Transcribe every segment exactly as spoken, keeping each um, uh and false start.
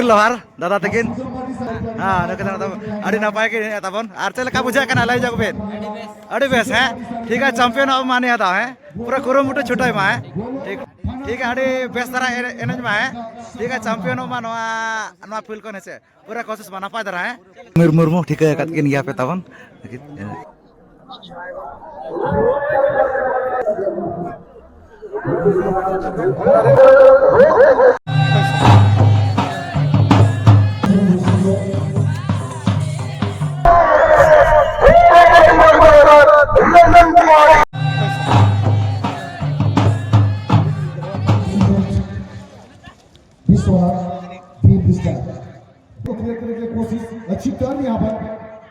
ᱞᱳᱦᱟᱨ ᱫᱟᱫᱟ ᱛᱟᱹᱠᱤᱱ᱾ ᱦᱮᱸ, ᱱᱩᱠᱤᱱ ᱫᱚ ᱟᱹᱰᱤ ᱱᱟᱯᱟᱭ ᱠᱤᱱ ᱮᱱᱮᱡ ᱛᱟᱵᱚᱱ᱾ ᱟᱨ ᱪᱮᱫ ᱞᱮᱠᱟ ᱵᱩᱡᱷᱟᱹᱜ ᱠᱟᱱᱟ, ᱞᱟᱹᱭ ᱧᱚᱜ ᱵᱤᱱ? ᱟᱹᱰᱤ ᱵᱮᱥ, ᱦᱮᱸ? ᱴᱷᱤᱠ ᱜᱮᱭᱟ, ᱪᱟᱢᱯᱤᱭᱟᱱᱚᱜ ᱢᱟ ᱱᱤᱭᱟᱹ ᱫᱷᱟᱣ, ᱦᱮᱸ? ᱯᱩᱨᱟᱹ ᱠᱩᱨᱩᱢᱩᱴᱩ ᱪᱷᱩᱴᱟᱹᱣ ᱢᱟ, ᱦᱮᱸ? ᱴᱷᱤᱠ, ᱴᱷᱤᱠ ᱜᱮᱭᱟ, ᱟᱹᱰᱤ ᱵᱮᱥ ᱫᱷᱟᱨᱟ ᱮᱱᱮᱡ, ᱮᱱᱮᱡ ᱢᱟ, ᱦᱮᱸ? ᱴᱷᱤᱠ ᱜᱮᱭᱟ, ᱪᱟᱢᱯᱤᱭᱟᱱᱚᱜ ᱢᱟ ᱱᱚᱣᱟ, ᱱᱚᱣᱟ ᱯᱷᱤᱞᱰ ᱠᱷᱚᱱ, ᱦᱮᱸ ᱥᱮ? ᱯᱩᱨᱟᱹ ᱠᱳᱥᱤᱥ ᱢᱟ ᱱᱟᱯᱟᱭ ᱫᱷᱟᱨᱟ, ᱦᱮᱸ? ᱢᱤᱨ ᱢᱩᱨᱢᱩ ᱴᱷᱤᱠᱟᱹ ᱟᱠᱟᱫ ᱠᱤᱱ ᱜᱮᱭᱟ ᱯᱮ ᱛᱟᱵᱚᱱ᱾ विश्वनाथ भीम बिस्तर को क्लियर करने की कोशिश, अच्छी टर्न यहाँ पर।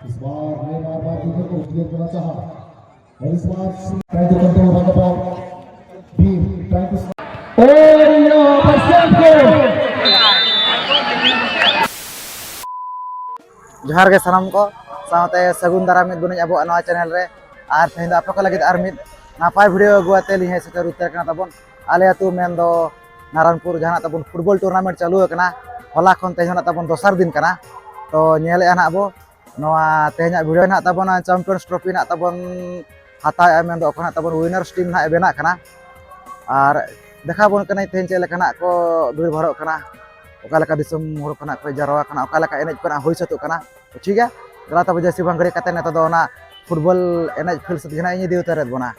इस बार नेमार बार विकेट को क्लियर करना चाहा। और इस बार try to control run the ball. Bhim try to और यहाँ पर सेफ को ᱡᱚᱦᱟᱨ ᱜᱮ ᱥᱟᱱᱟᱢ ᱠᱚ, ᱥᱟᱶᱛᱮ ᱥᱟᱹᱜᱩᱱ ᱫᱟᱨᱟᱢ ᱢᱤᱫ ᱵᱚᱱᱟᱹᱧ ᱟᱵᱚᱣᱟᱜ ᱱᱚᱣᱟ ᱪᱮᱱᱮᱞ ᱨᱮ᱾ ᱟᱨ ᱛᱮᱦᱮᱧ ᱫᱚ ᱟᱯᱮ ᱠᱚ ᱞᱟᱹᱜᱤᱫ ᱟᱨ ᱢᱤᱫ ᱱᱟᱯᱟᱭ ᱵᱷᱤᱰᱤᱭᱳ ᱟᱹᱜᱩ ᱟᱛᱮ ᱞᱤᱧ ᱦᱮᱡ ᱥᱮᱴᱮᱨ ᱩᱛᱟᱹᱨ ᱠᱟᱱᱟ ᱛᱟᱵᱚᱱ ᱟᱞᱮ ᱟᱹᱛᱩ, ᱢᱮᱱᱫᱚ ᱱᱟᱨᱟᱱᱯᱩᱨ, ᱡᱟᱦᱟᱸ ᱱᱟᱜ ᱛᱟᱵᱚᱱ ᱯᱷᱩᱴᱵᱚᱞ ᱴᱩᱨᱱᱟᱢᱮᱱᱴ ᱪᱟᱹᱞᱩ ᱟᱠᱟᱱᱟ᱾ ᱦᱚᱞᱟ ᱠᱷᱚᱱ ᱛᱮᱦᱮᱧ ᱱᱟᱜ ᱛᱟᱵᱚᱱ ᱫᱚᱥᱟᱨ ᱫᱤᱱ ᱠᱟᱱᱟ᱾ ᱛᱚ ᱧᱮᱞᱮᱜᱼᱟ ᱱᱟᱜ ᱵᱚ ᱱᱚᱣᱟ ᱛᱮᱦᱮᱧᱟᱜ ᱵᱷᱤᱰᱤᱭᱳ ᱱᱟᱜ ᱛᱟᱵᱚᱱ ᱪᱟᱢᱯᱤᱭᱟᱱᱥ ᱴᱨᱚᱯᱷᱤ ᱱᱟᱜ ᱛᱟᱵᱚᱱ ᱦᱟᱛᱟᱣᱮᱜᱼᱟ, ᱢᱮᱱᱫᱚ ᱚᱠᱚᱭ ᱱᱟᱜ ᱛᱟᱵᱚᱱ ᱣᱤᱱᱟᱨᱥ ᱴᱤᱢ ᱱᱟᱜ ᱮ ᱵᱮᱱᱟᱜ ᱠᱟᱱᱟ᱾ ᱟᱨ ᱫᱮᱠᱷᱟᱣ ᱵᱚᱱ ᱠᱟᱹᱱᱟᱹᱧ ᱛᱮᱦᱮᱧ ᱪᱮᱫ ᱞᱮᱠᱟ ᱱᱟᱜ ᱠᱚ ᱵᱷᱤᱲ ᱵᱷᱟᱲᱚᱜ ᱠᱟᱱᱟ, ᱚᱠᱟ ᱞᱮᱠᱟ ᱫᱤᱥᱚᱢ ᱦᱚᱲ ᱠᱚ ᱱᱟᱜ ᱠᱚ ᱡᱟᱨᱣᱟ ᱠᱟᱱᱟ, ᱚᱠᱟ ᱞᱮᱠᱟ ᱮᱱᱮᱡ ᱠᱚ ᱱᱟᱜ ᱦᱩᱭ ᱥᱟᱹᱛᱚᱜ ᱠᱟᱱᱟ᱾ ᱴᱷᱤᱠ ᱜᱮᱭᱟ, ᱫᱮᱞᱟ ᱛᱚᱵᱮ ᱡᱟᱹᱥᱛᱤ ᱵᱟᱝ ᱜᱷᱟᱹᱲᱤᱡ ᱠᱟᱛᱮ ᱱᱤᱛᱚᱜ ᱫᱚ ᱚᱱᱟ ᱯᱷᱩᱴᱵᱚᱞ ᱮᱱᱮᱡ ᱯᱷᱤᱞᱰ ᱥᱮᱫ ᱜᱮ ᱱᱟᱜ ᱤᱧ ᱤᱫᱤ ᱩᱛᱟᱹᱨᱮᱫ ᱵᱚᱱᱟ᱾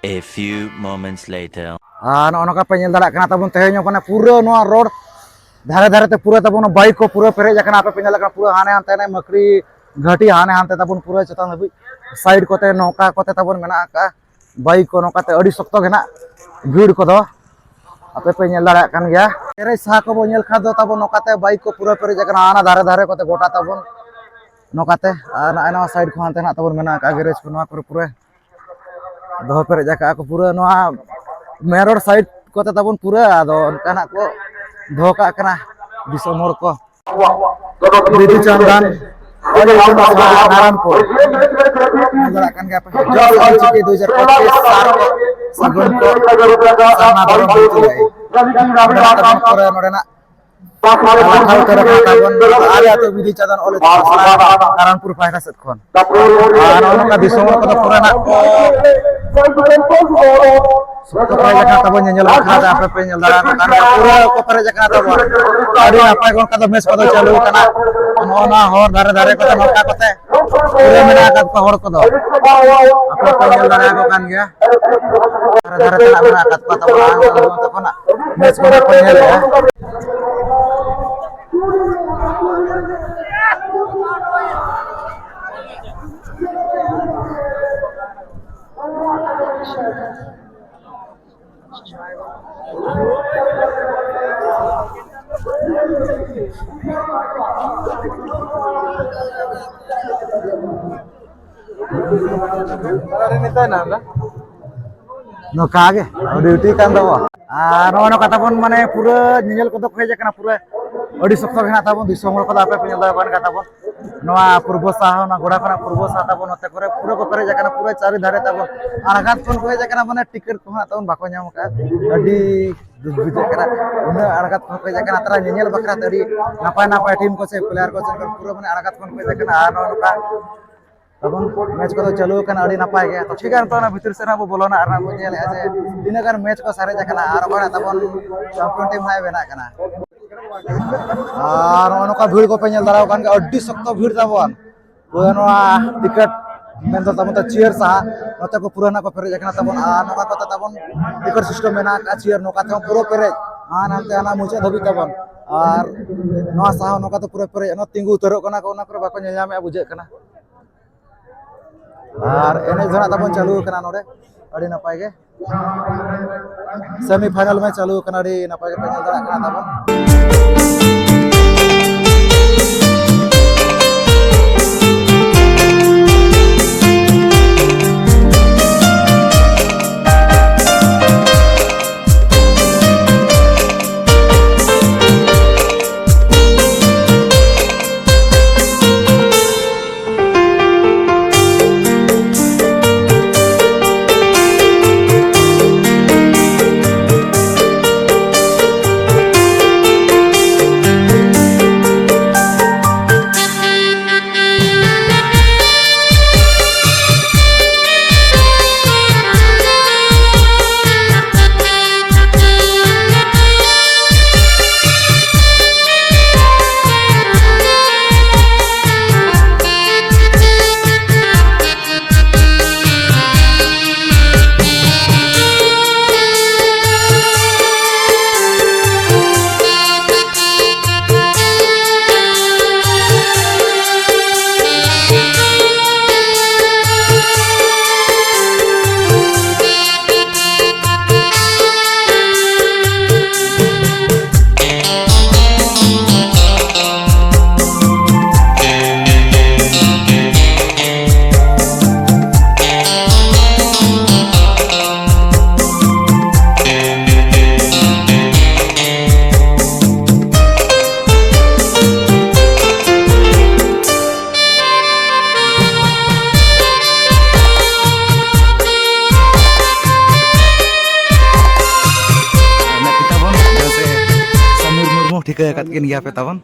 A few moments later. ᱟᱨ ᱱᱚᱜᱼᱚ ᱱᱚᱝᱠᱟ ᱯᱮ ᱧᱮᱞ ᱫᱟᱲᱮᱭᱟᱜ ᱠᱟᱱᱟ ᱛᱟᱵᱚᱱ ᱛᱮᱦᱮᱧ ᱦᱚᱸ ᱢᱟᱱᱮ ᱯᱩᱨᱟᱹ ᱱᱚᱣᱟ ᱨᱳᱰ ᱫᱷᱟᱨᱮ ᱫᱷᱟᱨᱮ ᱛᱮ ᱯᱩᱨᱟᱹ ᱛᱟᱵᱚᱱ ᱵᱟᱭᱤᱠ ᱠᱚ ᱯᱩᱨᱟᱹ ᱯᱮᱨᱮᱡ ᱟᱠᱟᱱᱟ᱾ ᱟᱯᱮ ᱯᱮ ᱧᱮᱞ ᱠᱟᱱᱟ ᱯᱩᱨᱟᱹ ᱦᱟᱱᱮ ᱦᱟᱱᱛᱮ ᱨᱮ ᱢᱟᱹᱠᱲᱤ ᱜᱷᱟᱹᱴᱤ ᱦᱟᱱᱮ ᱦᱟᱱᱛᱮ ᱛᱟᱵᱚᱱ ᱯᱩᱨᱟᱹ ᱪᱮᱛᱟᱱ ᱫᱷᱟᱹᱵᱤᱡ ᱥᱟᱭᱤᱰ ᱠᱚᱛᱮ ᱱᱚᱝᱠᱟ ᱠᱚᱛᱮ ᱛᱟᱵᱚᱱ ᱢᱮᱱᱟᱜ ᱟᱠᱟᱫᱼᱟ᱾ ᱵᱟᱭᱤᱠ ᱠᱚ ᱱᱚᱝᱠᱟᱛᱮ ᱟᱹᱰᱤ ᱥᱚᱠᱛᱚ ᱜᱮ ᱱᱟᱜ ᱵᱷᱤᱲ ᱠᱚᱫᱚ ᱟᱯᱮ ᱯᱮ ᱧᱮᱞ ᱫᱟᱲᱮᱭᱟᱜ ᱠᱟᱱ ᱜᱮᱭᱟ᱾ ᱮᱨᱮ ᱥᱟᱦᱟ ᱠᱚᱵᱚ ᱧᱮᱞ ᱠᱷᱟᱱ ᱫᱚ ᱛᱟᱵᱚᱱ ᱱᱚᱝᱠᱟᱛᱮ ᱵᱟᱭᱤᱠ ᱠᱚ ᱯᱩᱨᱟᱹ ᱯᱮᱨᱮᱡ ᱟᱠᱟᱱᱟ ᱦᱟᱱᱟ ᱫᱷᱟᱨᱮ ᱫᱷᱟᱨᱮ ᱠᱚᱛᱮ ᱜᱚᱴᱟ ᱛᱟᱵᱚᱱ ᱱᱚᱝᱠᱟᱛᱮ᱾ ᱟᱨ ᱱᱚᱜᱼᱚᱭ ᱱᱚᱣᱟ ᱥᱟᱭᱤᱰ ᱠᱚ ᱦᱟᱱᱛᱮ ᱱᱟᱜ ᱛᱟᱵᱚᱱ ᱢᱮᱱᱟᱜ ᱟᱠᱟᱫ ᱜᱮᱨᱮᱡᱽ ᱠᱚ, ᱱᱚᱣᱟ ᱠᱚᱨᱮ ᱯᱩᱨᱟᱹ ᱫᱚᱦᱚ ᱯᱮᱨᱮᱡ ᱟᱠᱟᱫᱼᱟ ᱠᱚ ᱯᱩᱨᱟᱹ ᱱᱚᱣᱟ ᱢᱮᱱ ᱨᱳᱰ ᱥᱟᱭᱤᱰ ᱠᱚᱛᱮ ᱛᱟᱵᱚᱱ ᱯᱩᱨᱟᱹ᱾ ᱟᱫᱚ ᱚᱱᱠᱟᱱᱟᱜ ᱠᱚ ᱫᱚᱦᱚ ᱠᱟᱜ ᱠᱟᱱᱟ ᱫᱤᱥᱚᱢ ᱦᱚᱲ ᱠᱚ᱾ ᱵᱤᱫᱩ ᱪᱟᱸᱫᱟᱱ ᱱᱟᱨᱟᱱᱯᱩᱨ᱾ ᱧᱮᱞ ᱫᱟᱲᱮᱭᱟᱜ ᱠᱟᱱ ᱜᱮᱭᱟ ᱯᱮ, ᱡᱚᱥ ᱚᱞᱪᱤᱠᱤ ᱫᱩ ᱦᱟᱡᱟᱨ ᱯᱚᱸᱪᱤᱥ ᱥᱟᱨ ᱠᱚ ᱥᱟᱹᱜᱩᱱ ᱠᱚ ᱥᱟᱨᱱᱟ ᱫᱷᱚᱨᱚᱢ ᱵᱤᱫᱽᱫᱟᱹᱜᱟᱲ᱾ ᱱᱚᱰᱮᱱᱟᱜ ᱛᱟᱵᱚᱱ ᱯᱩᱨᱟᱹ ᱱᱚᱰᱮᱱᱟᱜ ᱞᱟᱠᱷᱟ ᱩᱛᱟᱹᱨ ᱟᱠᱟᱱᱟ ᱛᱟᱵᱚᱱ ᱟᱞᱮ ᱟᱹᱛᱩ ᱵᱤᱫᱩ ᱪᱟᱸᱫᱟᱱ ᱚᱞ ᱤᱛᱩᱱ ᱟᱥᱲᱟ ᱱᱟᱨᱟᱱᱯᱩᱨ ᱯᱟᱦᱴᱟ ᱥᱮᱫ ᱠᱷᱚᱱ᱾ ᱟᱨ ᱱᱚᱜᱼᱚ ᱱᱚᱝᱠᱟ ᱫᱤᱥᱚᱢ ᱦᱚᱲ ᱠᱚᱫᱚ ᱯᱩᱨᱟᱹ ᱱᱟᱜ ᱠᱚ ᱥᱚᱠᱛᱚ ᱯᱮᱨᱮᱡ ᱟᱠᱟᱱ ᱛᱟᱵᱚᱱ ᱧᱮᱧᱮᱞ ᱵᱟᱠᱷᱨᱟ ᱛᱮ ᱟᱯᱮ ᱯᱮ ᱧᱮᱞ ᱫᱟᱲᱮᱭᱟᱜ ᱠᱟᱱ ᱜᱮᱭᱟ, ᱯᱩᱨᱟᱹ ᱠᱚ ᱯᱮᱨᱮᱡ ᱟᱠᱟᱱᱟ ᱛᱟᱵᱚᱱ᱾ ᱟᱹᱰᱤ ᱱᱟᱯᱟᱭ ᱜᱮ ᱚᱱᱠᱟ ᱫᱚ ᱢᱮᱪ ᱠᱚᱫᱚ ᱪᱟᱹᱞᱩ ᱟᱠᱟᱱᱟ᱾ ᱱᱚᱜᱼᱚ ᱱᱚᱣᱟ ᱦᱚᱨ ᱫᱷᱟᱨᱮ ᱫᱷᱟᱨᱮ ᱠᱚᱛᱮ ᱱᱚᱝᱠᱟ ᱠᱚᱛᱮ ᱯᱩᱨᱟᱹ ᱢᱮᱱᱟᱜ ᱟᱠᱟᱫ ᱠᱚᱣᱟ ᱦᱚᱲ ᱠᱚᱫᱚ᱾ ᱟᱯᱮ ᱯᱮ ᱧᱮᱞ ᱫᱟᱲᱮᱭᱟᱠᱚ ᱠᱟᱱ ᱜᱮᱭᱟ᱾ ᱫᱷᱟᱨᱮ ᱫᱷᱟᱨᱮ ᱛᱮ ᱱᱟᱜ ᱢᱮᱱᱟᱜ ᱟᱠᱟᱫ ᱠᱚᱣᱟ ᱛᱟᱵᱚᱱ᱾ ᱟᱨ ᱱᱚᱛᱮ ᱠᱷᱚᱱᱟᱜ ᱢᱮᱪ ᱠᱚ ᱱᱟᱜ ᱠᱚ ᱧᱮᱞᱮᱜᱼᱟ᱾ ᱱᱚᱝᱠᱟ ᱜᱮ ᱰᱤᱭᱩᱴᱤ ᱠᱟᱱ ᱛᱟᱵᱚᱱᱟ᱾ ᱟᱨ ᱱᱚᱜᱼᱚ ᱱᱚᱝᱠᱟ ᱛᱟᱵᱚᱱ, ᱢᱟᱱᱮ, ᱯᱩᱨᱟᱹ ᱧᱮᱧᱮᱞ ᱠᱚᱫᱚ ᱠᱚ ᱦᱮᱡ ᱟᱠᱟᱱᱟ, ᱯᱩᱨᱟᱹ ᱟᱹᱰᱤ ᱥᱚᱠᱛᱚ ᱜᱮ ᱦᱮᱱᱟᱜ ᱛᱟᱵᱚᱱ᱾ ᱫᱤᱥᱚᱢ ᱦᱚᱲ ᱠᱚᱫᱚ ᱟᱯᱮ ᱯᱮ ᱧᱮᱞ ᱫᱟᱲᱮᱭᱟᱜ ᱠᱟᱱ ᱜᱮᱭᱟ ᱛᱟᱵᱚᱱ, ᱱᱚᱣᱟ ᱯᱩᱨᱵᱚ ᱥᱟᱦᱟ, ᱚᱱᱟ ᱜᱚᱲᱟ ᱠᱷᱚᱱᱟᱜ ᱯᱩᱨᱵᱚ ᱥᱟᱦᱟ ᱛᱟᱵᱚᱱ, ᱱᱚᱛᱮ ᱠᱚᱨᱮ ᱯᱩᱨᱟᱹ ᱠᱚ ᱯᱮᱨᱮᱡ ᱟᱠᱟᱱᱟ, ᱯᱩᱨᱟᱹ ᱪᱟᱹᱨᱤ ᱫᱷᱟᱨᱮ ᱛᱟᱵᱚᱱ᱾ ᱟᱬᱜᱟᱛ ᱠᱷᱚᱱ ᱠᱚ ᱦᱮᱡ ᱟᱠᱟᱱᱟ, ᱢᱟᱱᱮ, ᱴᱤᱠᱤᱴ ᱠᱚᱦᱚᱸ ᱛᱟᱵᱚᱱ ᱵᱟᱠᱚ ᱧᱟᱢ ᱟᱠᱟᱫᱼᱟ᱾ ᱟᱹᱰᱤ ᱫᱩᱠ ᱵᱩᱡᱷᱟᱹᱜ ᱠᱟᱱᱟ᱾ ᱩᱱᱟᱹᱜ ᱟᱬᱜᱟᱛ ᱠᱷᱚᱱ ᱠᱚ ᱦᱮᱡ ᱟᱠᱟᱱᱟ, ᱛᱟᱨᱟ ᱧᱮᱧᱮᱞ ᱵᱟᱠᱷᱨᱟ ᱛᱮ ᱟᱹᱰᱤ ᱱᱟᱯᱟᱭ ᱱᱟᱯᱟᱭ ᱴᱤᱢ ᱠᱚ ᱥᱮ ᱯᱞᱮᱭᱟᱨ ᱠᱚ ᱥᱮ ᱯᱩᱨᱟᱹ, ᱢᱟᱱᱮ, ᱟᱬᱜᱟᱛ ᱠᱷᱚᱱ ᱠᱚ ᱦᱮᱡ ᱟᱠᱟᱱᱟ᱾ ᱟᱨ ᱱᱚᱜᱼᱚ ᱱᱚᱝᱠᱟ ᱛᱟᱵᱚᱱ ᱢᱮᱪ ᱠᱚᱫᱚ ᱪᱟᱹᱞᱩ ᱟᱠᱟᱱᱟ ᱟᱹᱰᱤ ᱱᱟᱯᱟᱭ ᱜᱮ᱾ ᱛᱚ ᱴᱷᱤᱠ ᱜᱮᱭᱟ, ᱱᱤᱛᱚᱜ ᱚᱱᱟ ᱵᱷᱤᱛᱤᱨ ᱥᱮᱫ ᱦᱟᱸᱜ ᱵᱚ ᱵᱚᱞᱚᱱᱟ ᱟᱨ ᱦᱟᱸᱜ ᱵᱚᱱ ᱧᱮᱞᱮᱫᱼᱟ ᱡᱮ ᱛᱤᱱᱟᱹᱜ ᱜᱟᱱ ᱢᱮᱪ ᱠᱚ ᱥᱟᱨᱮᱡ ᱟᱠᱟᱱᱟ ᱟᱨ ᱚᱠᱚᱭ ᱦᱟᱸᱜ ᱛᱟᱵᱚᱱ ᱪᱟᱢᱯᱤᱭᱚᱱ ᱴᱤᱢ ᱦᱟᱸᱜ ᱮ ᱵᱮᱱᱟᱜ ᱠᱟᱱᱟ᱾ ᱟᱨ ᱱᱚᱜᱼᱚ ᱱᱚᱝᱠᱟ ᱵᱷᱤᱲ ᱠᱚᱯᱮ ᱧᱮᱞ ᱫᱟᱲᱮᱭᱟᱜ ᱠᱟᱱ ᱜᱮᱭᱟ, ᱟᱹᱰᱤ ᱥᱚᱠᱛᱚ ᱵᱷᱤᱲ ᱛᱟᱵᱚᱱ᱾ ᱯᱩᱨᱟᱹ ᱱᱚᱣᱟ ᱴᱤᱠᱤᱴ ᱢᱮᱱᱫᱚ ᱛᱟᱵᱚᱱ ᱫᱚ ᱪᱤᱭᱟᱹᱨ ᱥᱟᱦᱟ, ᱱᱚᱛᱮ ᱠᱚ ᱯᱩᱨᱟᱹ ᱱᱟᱜ ᱠᱚ ᱯᱮᱨᱮᱡ ᱟᱠᱟᱱᱟ ᱛᱟᱵᱚᱱ᱾ ᱟᱨ ᱱᱚᱝᱠᱟ ᱠᱟᱛᱮ ᱛᱟᱵᱚᱱ ᱴᱤᱠᱤᱴ ᱥᱤᱥᱴᱮᱢ ᱢᱮᱱᱟᱜ ᱟᱠᱟᱫ, ᱪᱤᱭᱟᱹᱨ ᱱᱚᱝᱠᱟ ᱛᱮᱦᱚᱸ ᱯᱩᱨᱟᱹ ᱯᱮᱨᱮᱡ, ᱟᱨ ᱦᱟᱱᱛᱮ ᱦᱟᱱᱟ ᱢᱩᱪᱟᱹᱫ ᱫᱷᱟᱹᱵᱤᱡ ᱛᱟᱵᱚᱱ᱾ ᱟᱨ ᱱᱚᱣᱟ ᱥᱟᱦᱟ ᱱᱚᱝᱠᱟ ᱛᱮ ᱯᱩᱨᱟᱹ ᱯᱮᱨᱮᱡ, ᱚᱱᱟ ᱛᱤᱸᱜᱩ ᱩᱛᱟᱹᱨᱚᱜ ᱠᱟᱱᱟ ᱠᱚ, ᱚᱱᱟ ᱠᱚᱨᱮ ᱵᱟᱠᱚ ᱧᱮᱞ ᱧᱟᱢᱮᱫᱼᱟ, ᱵᱩᱡᱷᱟᱹᱜ ᱠᱟᱱᱟ᱾ ᱟᱨ ᱮᱱᱮᱡ ᱫᱚ ᱱᱟᱜ ᱛᱟᱵᱚᱱ ᱪᱟᱹᱞᱩ ᱟᱠᱟᱱᱟ ᱱᱚᱰᱮ, ᱟᱹᱰᱤ ᱱᱟᱯᱟᱭ ᱜᱮ᱾ ᱥᱮᱢᱤ ᱯᱷᱟᱭᱱᱟᱞ ᱢᱟ ᱪᱟᱹᱞᱩ ᱟᱠᱟᱱᱟ, ᱟᱹᱰᱤ ᱱᱟᱯᱟᱭ ᱜᱮᱯᱮ ᱧᱮᱞ ᱫᱟᱲᱮᱭᱟᱜ ᱠᱟᱱᱟ ᱛᱟᱵᱚᱱ᱾ ᱴᱷᱤᱠᱟᱹ ᱟᱠᱟᱫ ᱠᱤᱱ ᱜᱮᱭᱟ ᱯᱮ ᱛᱟᱵᱚᱱ᱾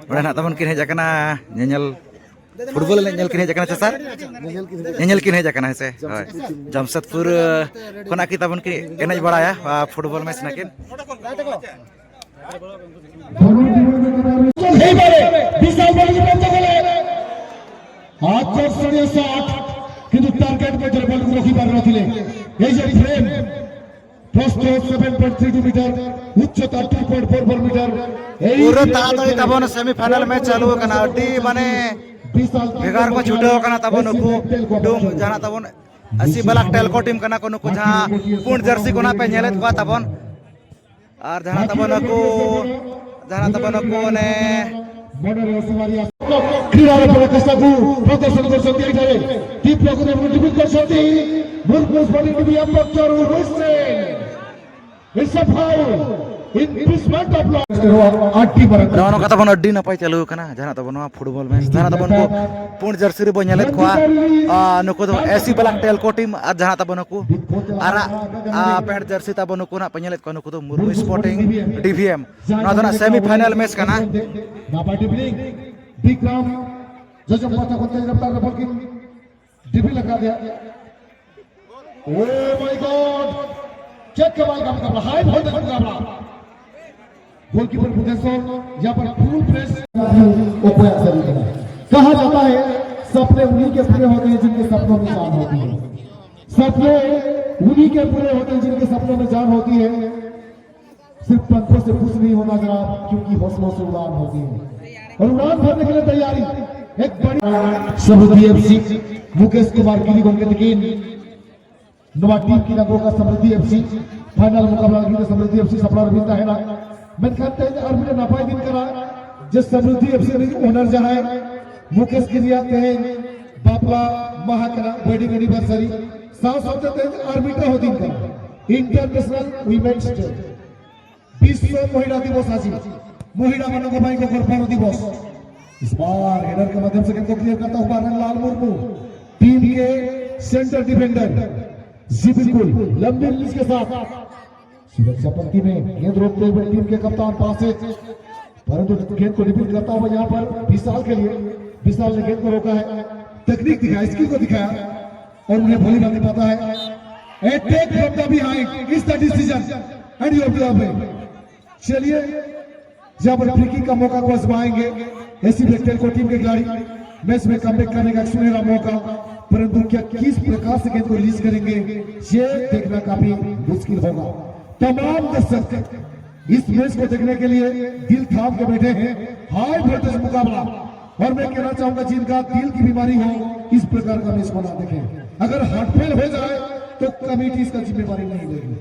ᱱᱚᱰᱮ ᱱᱟᱜ ᱛᱟᱵᱚᱱ ᱠᱤᱱ ᱦᱮᱡ ᱟᱠᱟᱱᱟ ᱧᱮᱧᱮᱞ, ᱯᱷᱩᱴᱵᱚᱞ ᱮᱱᱮᱡ ᱧᱮᱞ ᱠᱤᱱ ᱦᱮᱡ ᱟᱠᱟᱱᱟ ᱥᱮ ᱥᱟᱨ? ᱧᱮᱧᱮᱞ ᱠᱤᱱ ᱦᱮᱡ ᱟᱠᱟᱱᱟ, ᱦᱮᱸ ᱥᱮ? ᱦᱳᱭ᱾ ᱡᱟᱢᱥᱮᱫᱽᱯᱩᱨ ᱠᱷᱚᱱᱟᱜ ᱠᱤ ᱛᱟᱵᱚᱱ ᱠᱤ ᱮᱱᱮᱡ ᱵᱟᱲᱟᱭᱟ, ᱯᱷᱩᱴᱵᱚᱞ ᱢᱮᱪ ᱱᱟᱠᱤᱱ᱾ এইবারে বিশাল বল পঞ্চ গোলে আকর্ষণীয় শট, কিন্তু টার্গেট মধ্যে বল রক্ষী পারে নথিলে। এই যে ফ্রেম, প্রস্থ seven point three two metre, উচ্চতা two point four four metre. এই পুরো তাড়াতাড়ি তাবᱚᱱ ᱥᱮᱢᱤᱯᱷᱟᱭᱱᱟᱞ ᱢᱮᱪ ᱪᱟᱹᱞᱩ ᱟᱠᱟᱱᱟ᱾ ᱟᱹᱰᱤ ᱢᱟᱱᱮ ᱵᱷᱮᱜᱟᱨ ᱠᱚ ᱪᱷᱩᱴᱟᱹᱣ ᱟᱠᱟᱱᱟ ᱛᱟᱵᱚᱱ ᱱᱩᱠᱩ ᱰᱩᱢ, ᱡᱟᱦᱟᱱᱟᱜ ᱛᱟᱵᱚᱱ ᱮᱥᱤ ᱵᱞᱟᱠ ᱴᱮᱞᱠᱳ ᱴᱤᱢ ᱠᱟᱱᱟ ᱠᱚ ᱱᱩᱠᱩ, ᱡᱟᱦᱟᱸ ᱯᱩᱸᱰ ᱡᱟᱹᱨᱥᱤ ᱠᱚ ᱱᱟᱜ ᱯᱮ ᱧᱮᱞᱮᱫ ᱠᱚᱣᱟ ᱛᱟᱵᱚᱱ᱾ ᱟᱨ ᱡᱟᱦᱟᱸ ᱛᱟᱵᱚᱱ ᱱᱩᱠᱩ, ᱡᱟᱦᱟᱸ ᱛᱟᱵᱚᱱ ᱱᱩᱠᱩ ᱚᱱᱮ କ୍ରୀଡ଼ାର ପରାକାଷ୍ଠାକୁ ପ୍ରଦର୍ଶନ କରିଛନ୍ତି ଏଠାରେ। ଟି ବ୍ଲକରେ ଡିବ୍ୟୁଟ୍ କରିଛନ୍ତି ମୁରମୁ ସ୍ପୋର୍ଟିଂ ଡିଭିଜନ ପକ୍ଷରୁ ହୁଇଷ୍ଟେଲ। It's a foul in front of block. ᱟᱹᱰᱤ ᱢᱟᱨᱟᱝ ᱱᱚᱜᱼᱚ ᱱᱚᱝᱠᱟ ᱛᱟᱵᱚᱱ ᱟᱹᱰᱤ ᱱᱟᱯᱟᱭ ᱪᱟᱹᱞᱩ ᱟᱠᱟᱱᱟ᱾ ᱡᱟᱦᱟᱸ ᱛᱟᱵᱚᱱ ᱱᱚᱣᱟ ᱯᱷᱩᱴᱵᱚᱞ ᱢᱮᱪ, ᱡᱟᱦᱟᱸ ᱛᱟᱵᱚᱱ ᱱᱩᱠᱩ ᱯᱩᱸᱰ ᱡᱟᱹᱨᱥᱤ ᱨᱮᱵᱚᱱ ᱧᱮᱞᱮᱫ ᱠᱚᱣᱟ᱾ ᱟᱨ ᱱᱩᱠᱩ ᱫᱚ ᱮᱥᱤ ᱵᱞᱟᱠ ᱴᱮᱞᱠᱳ ᱴᱤᱢ, ᱟᱨ ᱡᱟᱦᱟᱸ ᱛᱟᱵᱚᱱ ᱱᱩᱠᱩ ᱟᱨᱟᱜ, ᱟᱨ ᱯᱮᱸᱰ ᱡᱟᱹᱨᱥᱤ ᱛᱟᱵᱚᱱ ᱱᱩᱠᱩ ᱱᱟᱜ ᱯᱮ ᱧᱮᱞᱮᱫ ᱠᱚᱣᱟ, ᱱᱩᱠᱩ ᱫᱚ ᱢᱩᱨᱢᱩ ᱥᱯᱳᱨᱴᱤᱝ ᱰᱤ ᱵᱷᱤ ᱮᱢ᱾ ᱱᱚᱣᱟ ᱫᱚ ᱱᱟᱜ ᱥᱮᱢᱤ ᱯᱷᱟᱭᱱᱟᱞ ᱢᱮᱪ ᱠᱟᱱᱟ᱾ ᱱᱟᱯᱟᱭ ᱰᱨᱤᱵᱽᱞᱤᱝ, ᱵᱤᱠᱨᱚᱢ ᱡᱚᱡᱚᱢ ᱯᱟᱦᱴᱟ ᱠᱷᱚᱱ ᱛᱮᱡᱽ ᱨᱟᱯᱷᱛᱟᱨ ᱨᱮ ᱵᱚᱞ ᱠᱤᱱ ᱰᱨᱤᱵᱽᱞ ᱟᱠᱟᱫᱮᱭᱟ᱾ Oh my God! ᱪᱮᱫ ᱠᱟᱢᱟᱞ ᱠᱟᱢ ᱠᱟᱢᱟᱞ, high voltage ᱢᱩᱠᱟᱵᱞᱟ᱾ गोलकीपर भूतेश्वर यहाँ पर फुल प्रेस। ᱚᱠᱚᱭᱟᱜ ᱥᱟᱹᱨᱤ ᱠᱟᱱᱟ? कहा जाता है, सपने उन्हीं के पूरे होते हैं जिनके सपनों में जान होती है। सपने उन्हीं के पूरे होते हैं जिनके सपनों में जान होती है। सिर्फ पंखों से कुछ नहीं होता जनाब, क्योंकि हौसलों से उड़ान होती है। और उड़ान भरने के लिए तैयारी एक बड़ी समृद्धि एफसी, मुकेश कुमार गिरी गोमके तकिन ᱱᱚᱣᱟ ᱴᱤᱢ ᱠᱤᱱᱟ ᱜᱚᱜᱟ ᱥᱟᱢᱨᱤᱫᱷᱤ ᱮᱯᱷᱥᱤ, ᱯᱷᱟᱭᱱᱟᱞ ᱢᱩᱠᱟᱵᱞᱟ ᱞᱟᱹᱜᱤᱫ ᱛᱮ ᱥᱟᱢᱨᱤᱫᱷᱤ ᱮᱯᱷᱥᱤ ᱥᱟᱯᱲᱟᱣ ᱨᱮ ᱛᱟᱦᱮᱱᱟ᱾ ᱢᱮᱱᱠᱷᱟᱱ ᱛᱮᱦᱮᱧ ᱟᱨ ᱢᱤᱫᱴᱮᱱ ᱱᱟᱯᱟᱭ ᱫᱤᱱ ᱠᱟᱱᱟ ᱡᱮ ᱥᱟᱢᱨᱤᱫᱷᱤ ᱮᱯᱷᱥᱤ ᱨᱤᱱ ᱳᱱᱟᱨ ᱡᱟᱦᱟᱸᱭ ᱢᱩᱠᱮᱥ ᱜᱤᱨᱤᱭᱟᱜ ᱛᱮᱦᱮᱧ ᱵᱟᱯᱞᱟ ᱢᱟᱦᱟ ᱠᱟᱱᱟ, ᱣᱮᱰᱤᱝ ᱮᱱᱤᱵᱷᱟᱨᱥᱟᱨᱤ, ᱥᱟᱶ ᱥᱟᱶᱛᱮ ᱛᱮᱦᱮᱧ ᱟᱨ ᱢᱤᱫᱴᱮᱱ ᱦᱚᱸ ᱫᱤᱱ ᱠᱟᱱᱟ, ᱤᱱᱴᱟᱨᱱᱮᱥᱱᱟᱞ ᱣᱤᱢᱮᱱᱥ ᱰᱮ, ᱵᱤᱥᱥᱚ ᱢᱚᱦᱤᱞᱟ ᱫᱤᱵᱚᱥ ᱟᱡᱤ, ᱢᱚᱦᱤᱞᱟ ᱢᱟᱱᱚ ᱜᱚᱵᱟᱭ ᱠᱚ ᱜᱚᱨᱵᱚ ᱫᱤᱵᱚᱥ᱾ इस बार हेडर के माध्यम से गेंद को क्लियर करता हुआ रन लाल मुर्मू, टीम के सेंटर डिफेंडर। जी बिल्कुल, लंबी रिलीज के साथ सुरक्षा पंक्ति में गेंद रोकते हुए टीम के कप्तान पासे, परंतु गेंद को रिपीट करता हुआ यहाँ पर विशाल के लिए, विशाल ने गेंद को रोका है, तकनीक दिखाया, स्किल को दिखाया और उन्हें भली भांति पता है। Attack from the behind is the decision and you have to obey। चलिए, जहां पर फ्री किक का मौका को आजमाएंगे एसी ब्लैक टेल को टीम के खिलाड़ी, मैच में कमबैक करने का एक सुनहरा मौका, परंतु क्या किस प्रकार से गेंद को रिलीज करेंगे, ये देखना काफी मुश्किल होगा। तमाम दर्शक इस मैच को देखने के लिए दिल थाम के बैठे हैं। हाई वोल्टेज मुकाबला, और मैं कहना चाहूंगा, जिनका दिल की बीमारी हो, इस प्रकार का मैच को ना देखें। अगर हार्ट फेल हो जाए तो कमेटी इसका जिम्मेवारी नहीं लेगी।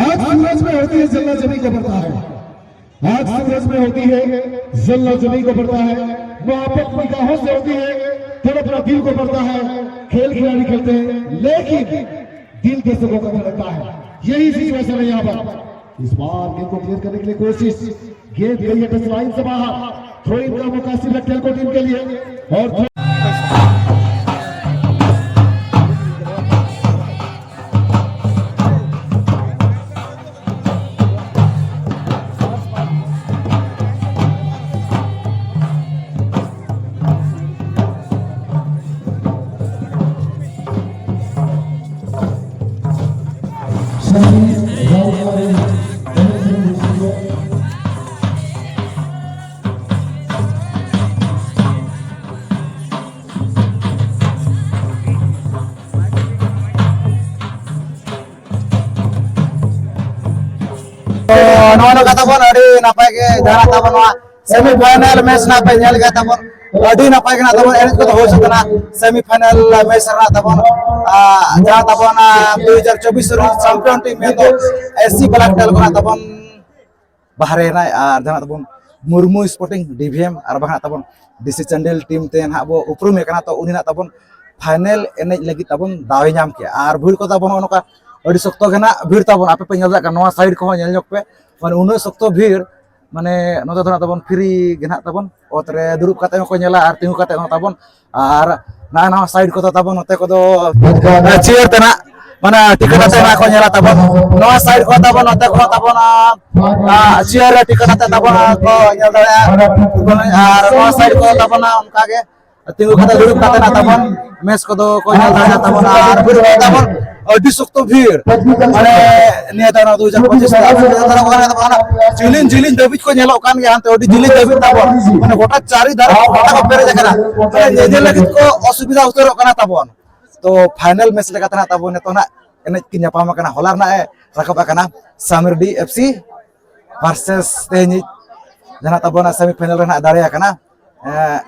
आज सूरज में होती है, जलना जमीन को पड़ता है। आज सूरज में होती है, जलना जमीन को पड़ता है। मोहब्बत निगाहों से होती है, तड़पना दिल को पड़ता है। खेल खिलाड़ी खेलते हैं, लेकिन दिल दर्शकों का धड़कता है। यही सिचुएशन है यहाँ पर। इस बार गेंद को क्लियर करने के लिए कोशिश, गेंद गई है टच लाइन से बाहर। थ्रो इन का मौका सिर्फ टेलको टीम के लिए। और ᱛᱚ, ᱱᱚᱣᱟ ᱫᱚ ᱠᱟᱛᱷᱟ ᱵᱚᱱ ᱟᱹᱰᱤ ᱱᱟᱯᱟᱭ ᱜᱮ ᱡᱟᱦᱟᱸ ᱛᱟᱵᱚᱱ ᱱᱚᱣᱟ ᱥᱮᱢᱤ ᱯᱷᱟᱭᱱᱟᱞ ᱢᱮᱪ ᱱᱟᱜ ᱯᱮ ᱧᱮᱞ ᱜᱮ ᱛᱟᱵᱚᱱ, ᱟᱹᱰᱤ ᱱᱟᱯᱟᱭ ᱜᱮ ᱱᱟᱜ ᱛᱟᱵᱚᱱ ᱮᱱᱮᱡ ᱠᱚᱫᱚ ᱦᱩᱭ ᱥᱟᱹᱛ ᱮᱱᱟ᱾ ᱥᱮᱢᱤ ᱯᱷᱟᱭᱱᱟᱞ ᱢᱮᱪ ᱨᱮᱱᱟᱜ ᱛᱟᱵᱚᱱ, ᱟᱨ ᱡᱟᱦᱟᱸ ᱛᱟᱵᱚᱱ, ᱟᱨ, ᱫᱩ ᱦᱟᱡᱟᱨ ᱪᱚᱵᱵᱤᱥ ᱨᱮᱱᱟᱜ ᱪᱟᱢᱯᱤᱭᱚᱱ ᱴᱤᱢ ᱢᱮᱱᱫᱚ ᱮᱥᱤ ᱵᱞᱮᱠ ᱴᱮᱞ ᱠᱷᱚᱱᱟᱜ ᱛᱟᱵᱚᱱ ᱵᱟᱦᱨᱮ ᱮᱱᱟᱭ, ᱟᱨ ᱡᱟᱦᱟᱸ ᱛᱟᱵᱚᱱ ᱢᱩᱨᱢᱩ ᱥᱯᱳᱨᱴᱤᱝ ᱰᱤ ᱵᱷᱤ ᱮᱢ ᱟᱨ ᱵᱟᱝ ᱛᱟᱵᱚᱱ ᱰᱤ ᱥᱤ ᱪᱟᱱᱰᱤᱞ ᱴᱤᱢ ᱛᱮ ᱱᱟᱦᱟᱜ ᱵᱚ ᱩᱯᱨᱩᱢᱮ ᱠᱟᱱᱟ᱾ ᱛᱚ ᱩᱱᱤ ᱱᱟᱜ ᱛᱟᱵᱚᱱ ᱯᱷᱟᱭᱱᱮᱞ ᱮᱱᱮᱡ ᱞᱟᱹᱜᱤᱫ ᱛᱟᱵᱚᱱ ᱫᱟᱣᱮ ᱧᱟᱢ ᱠᱮᱜᱼᱟ᱾ ᱟᱨ ᱵᱷᱤᱲ ᱠᱚ ᱛᱟᱵᱚᱱ ᱱᱚᱜᱼᱚ ᱱᱚᱝᱠᱟ ᱟᱹᱰᱤ ᱥᱚᱠᱛᱚ ᱜᱮ ᱱᱟᱜ ᱵᱷᱤᱲ ᱛᱟᱵᱚᱱ, ᱟᱯᱮ ᱯᱮ ᱧᱮᱞ ᱫᱟᱲᱮᱭᱟᱜ ᱠᱟᱱᱟ, ᱱᱚᱣᱟ ᱥᱟᱭᱤᱰ ᱠᱚᱦᱚᱸ ᱧᱮᱞ ᱧᱚᱜ ᱯᱮ, ᱢᱟᱱᱮ ᱱᱚᱛᱮ ᱫᱚ ᱱᱟᱜ ᱛᱟᱵᱚᱱ ᱯᱷᱨᱤ ᱜᱮ ᱱᱟᱜ ᱛᱟᱵᱚᱱ, ᱚᱛ ᱨᱮ ᱫᱩᱲᱩᱵ ᱠᱟᱛᱮ ᱦᱚᱸᱠᱚ ᱧᱮᱞᱟ ᱟᱨ ᱛᱤᱸᱜᱩ ᱠᱟᱛᱮ ᱦᱚᱸ ᱛᱟᱵᱚᱱ᱾ ᱟᱨ ᱱᱚᱜᱼᱚᱭ ᱱᱚᱣᱟ ᱥᱟᱭᱤᱰ ᱠᱚᱫᱚ ᱛᱟᱵᱚᱱ ᱱᱚᱛᱮ ᱠᱚᱫᱚ ᱪᱮᱭᱟᱨ ᱛᱮ ᱱᱟᱜ ᱢᱟᱱᱮ ᱴᱤᱠᱤᱴ ᱟᱛᱮ ᱱᱚᱣᱟ ᱠᱚ ᱧᱮᱞᱟ ᱛᱟᱵᱚᱱ᱾ ᱱᱚᱣᱟ ᱥᱟᱭᱤᱰ ᱠᱚ ᱛᱟᱵᱚᱱ, ᱱᱚᱛᱮ ᱠᱚ ᱛᱟᱵᱚᱱ, ᱟᱨ ᱪᱮᱭᱟᱨ ᱨᱮ ᱴᱤᱠᱤᱴ ᱟᱛᱮ ᱛᱟᱵᱚᱱ ᱠᱚ ᱧᱮᱞ ᱫᱟᱲᱮᱭᱟᱜᱼᱟ᱾ ᱟᱨ ᱱᱚᱣᱟ ᱥᱟᱭᱤᱰ ᱠᱚ ᱛᱟᱵᱚᱱ ᱚᱱᱠᱟ ᱜᱮ ᱛᱤᱸᱜᱩ ᱠᱟᱛᱮ, ᱫᱩᱲᱩᱵ ᱠᱟᱛᱮ ᱱᱟᱜ ᱛᱟᱵᱚᱱ ᱢᱮᱪ ᱠᱚᱫᱚ ᱠᱚ ᱧᱮᱞ ᱫᱟᱲᱮᱭᱟᱜᱼᱟ ᱛᱟᱵᱚᱱ᱾ ᱟᱨ ᱵᱷᱤᱲ ᱠᱚ ᱛᱟᱵᱚᱱ ᱟᱹᱰᱤ ᱥᱚᱠᱛᱚ ᱵᱷᱤᱲ, ᱢᱟᱱᱮ ᱱᱤᱭᱟᱹ ᱫᱷᱟᱣ ᱫᱩ ᱦᱟᱡᱟᱨ ᱯᱚᱸᱪᱤᱥ ᱨᱮ ᱟᱵᱚ ᱱᱤᱭᱟᱹ ᱫᱷᱟᱣ ᱠᱚ ᱢᱮᱱᱟ ᱛᱟᱵᱚᱱ ᱡᱤᱞᱤᱧ ᱡᱤᱞᱤᱧ ᱫᱷᱟᱹᱵᱤᱡ ᱠᱚ ᱧᱮᱞᱚᱜ ᱠᱟᱱ ᱜᱮᱭᱟ, ᱦᱟᱱᱛᱮ ᱟᱹᱰᱤ ᱡᱤᱞᱤᱧ ᱫᱷᱟᱹᱵᱤᱡ ᱛᱟᱵᱚᱱ, ᱢᱟᱱᱮ ᱜᱚᱴᱟ ᱪᱟᱨᱤ ᱫᱷᱟᱨᱮ ᱜᱚᱴᱟ ᱠᱚ ᱯᱮᱨᱮᱡ ᱟᱠᱟᱱᱟ, ᱢᱟᱱᱮ ᱧᱮᱧᱮᱞ ᱞᱟᱹᱜᱤᱫ ᱠᱚ ᱚᱥᱩᱵᱤᱫᱷᱟ ᱩᱛᱟᱹᱨᱚᱜ ᱠᱟᱱᱟ ᱛᱟᱵᱚᱱ᱾ ᱛᱚ ᱯᱷᱟᱭᱱᱟᱞ ᱢᱮᱪ ᱞᱮᱠᱟᱛᱮ ᱱᱟᱜ ᱛᱟᱵᱚᱱ ᱱᱤᱛᱚᱜ ᱱᱟᱜ ᱮᱱᱮᱡ ᱠᱤᱱ ᱧᱟᱯᱟᱢ ᱟᱠᱟᱱᱟ, ᱦᱚᱞᱟ ᱨᱮᱱᱟᱜ ᱮ ᱨᱟᱠᱟᱵ ᱟᱠᱟᱱᱟ ᱥᱟᱢᱤᱨᱰᱤ ᱮᱯᱷ ᱥᱤ ᱵᱷᱟᱨᱥᱮᱥ ᱛᱮᱦᱮᱧᱤᱡ ᱡᱟᱦᱟᱸ ᱛᱟᱵᱚᱱ ᱥᱮᱢᱤ ᱯᱷᱟᱭᱱᱟᱞ ᱨᱮ ᱱᱟᱜ ᱫᱟᱲᱮ ᱟᱠᱟᱱᱟ, ᱮᱸ,